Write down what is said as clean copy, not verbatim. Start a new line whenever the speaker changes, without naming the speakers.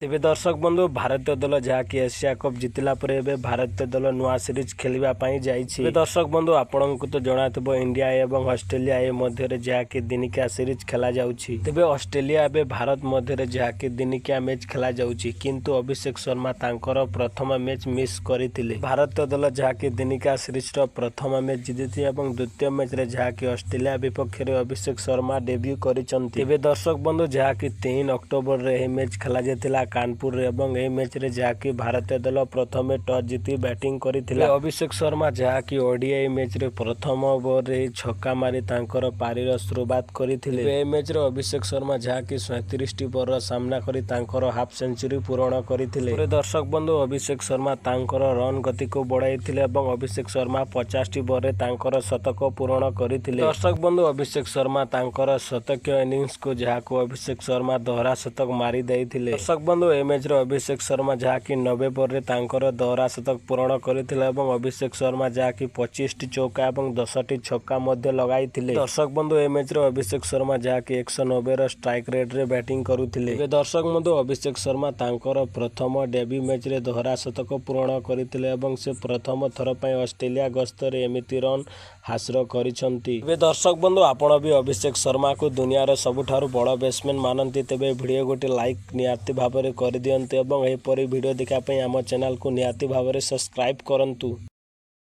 ତେବେ ଦର୍ଶକ ବନ୍ଧୁ, ଭାରତୀୟ ଦଳ ଯାହାକି ଏସିଆ କପ୍ ଜିତିଲା ପରେ ଏବେ ଭାରତୀୟ ଦଳ ନୂଆ ସିରିଜ୍ ଖେଳିବା ପାଇଁ ଯାଇଛି। ତେବେ ଦର୍ଶକ ବନ୍ଧୁ, ଆପଣଙ୍କୁ ତ ଜଣାଥିବ ଇଣ୍ଡିଆ ଏବଂ ଅଷ୍ଟ୍ରେଲିଆ ଏ ମଧ୍ୟରେ ଯାହାକି ଦିନିକିଆ ସିରିଜ୍ ଖେଳାଯାଉଛି। ତେବେ ଅଷ୍ଟ୍ରେଲିଆ ଏବେ ଭାରତ ମଧ୍ୟରେ ଯାହାକି ଦିନିକିଆ ମ୍ୟାଚ୍ ଖେଳାଯାଉଛି, କିନ୍ତୁ ଅଭିଷେକ ଶର୍ମା ତାଙ୍କର ପ୍ରଥମ ମ୍ୟାଚ୍ ମିସ୍ କରିଥିଲେ। ଭାରତୀୟ ଦଳ ଯାହାକି ଦିନିକିଆ ସିରିଜ୍ର ପ୍ରଥମ ମ୍ୟାଚ୍ ଜିତିଛି ଏବଂ ଦ୍ୱିତୀୟ ମ୍ୟାଚ୍ରେ ଯାହାକି ଅଷ୍ଟ୍ରେଲିଆ ବିପକ୍ଷରେ ଅଭିଷେକ ଶର୍ମା ଡେବ୍ୟୁ କରିଛନ୍ତି। ତେବେ ଦର୍ଶକ ବନ୍ଧୁ, ଯାହାକି 3 ଅକ୍ଟୋବରରେ ଏହି ମ୍ୟାଚ୍ ଖେଳାଯାଇଥିଲା କାନପୁରରେ ଏବଂ ଏହି ମ୍ୟାଚ୍ରେ ଯାହାକି ଭାରତୀୟ ଦଳ ପ୍ରଥମେ ଟସ୍ ଜିତି ବ୍ୟାଟିଂ କରିଥିଲା। ଅଭିଷେକ ଶର୍ମା ଯାହାକି ଓଡିଆଇ ମ୍ୟାଚ୍ରେ ପ୍ରଥମ ଓଭରରେ ହିଁ ଛକା ମାରି ତାଙ୍କର ପାରିର ଶୁରୁଆତ କରିଥିଲେ। ଏହି ମ୍ୟାଚ୍ରେ ଅଭିଷେକ ଶର୍ମା ଯାହାକି 37ଟି ବଲ୍ର ସାମ୍ନା କରି ତାଙ୍କର ହାଫ୍ ସେଞ୍ଚୁରୀ ପୂରଣ କରିଥିଲେ। ପରେ ଦର୍ଶକ ବନ୍ଧୁ, ଅଭିଷେକ ଶର୍ମା ତାଙ୍କର ରନ୍ ଗତିକୁ ବଢ଼ାଇଥିଲେ ଏବଂ ଅଭିଷେକ ଶର୍ମା 50ଟି ବଲ୍ରେ ତାଙ୍କର ଶତକ ପୂରଣ କରିଥିଲେ। ଦର୍ଶକ ବନ୍ଧୁ, ଅଭିଷେକ ଶର୍ମା ତାଙ୍କର ଶତକୀୟ ଇନିଂସକୁ ଯାହାକୁ ଅଭିଷେକ ଶର୍ମା ଦୋହରା ଶତକ ମାରି ଦେଇଥିଲେ। ଦର୍ଶକ ବନ୍ଧୁ, ଏହି ମ୍ୟାଚ୍ରେ ଅଭିଷେକ ଶର୍ମା ଯାହାକି 90 ବଲ୍ରେ ତାଙ୍କର ଦୋହରା ଶତକ ପୂରଣ କରିଥିଲେ ଏବଂ ଅଭିଷେକ ଶର୍ମା ଯାହାକି 25ଟି ଚୌକା ଏବଂ 10ଟି ଛକା ମଧ୍ୟ ଲଗାଇଥିଲେ। ଦର୍ଶକ ବନ୍ଧୁ, ଏହି ମ୍ୟାଚ୍ରେ ଅଭିଷେକ ଶର୍ମା ଯାହାକି 190ର ଷ୍ଟ୍ରାଇକ୍ ରେଟ୍ରେ ବ୍ୟାଟିଂ କରୁଥିଲେ। ଏବେ ଦର୍ଶକ ବନ୍ଧୁ, ଅଭିଷେକ ଶର୍ମା ତାଙ୍କର ପ୍ରଥମ ଡେବ୍ୟୁ ମ୍ୟାଚ୍ରେ ଦୋହରା ଶତକ ପୂରଣ କରିଥିଲେ ଏବଂ ସେ ପ୍ରଥମ ଥର ପାଇଁ ଅଷ୍ଟ୍ରେଲିଆ ଗସ୍ତରେ ଏମିତି ରନ୍ ହାସଲ କରିଛନ୍ତି। ଏବେ ଦର୍ଶକ ବନ୍ଧୁ, ଆପଣ ବି ଅଭିଷେକ ଶର୍ମାକୁ ଦୁନିଆର ସବୁଠାରୁ ବଡ଼ ବ୍ୟାଟ୍ସମ୍ୟାନ୍ ମାନନ୍ତି, ତେବେ ଭିଡ଼ିଓ ଗୋଟେ ଲାଇକ୍ ନିହାତି ଭାବରେ କରିଦିଅନ୍ତୁ ଏବଂ ଏହିପରି ଭିଡ଼ିଓ ଦେଖିବା ପାଇଁ ଆମ ଚ୍ୟାନେଲକୁ ନିହାତି ଭାବରେ ସବସ୍କ୍ରାଇବ୍ କରନ୍ତୁ।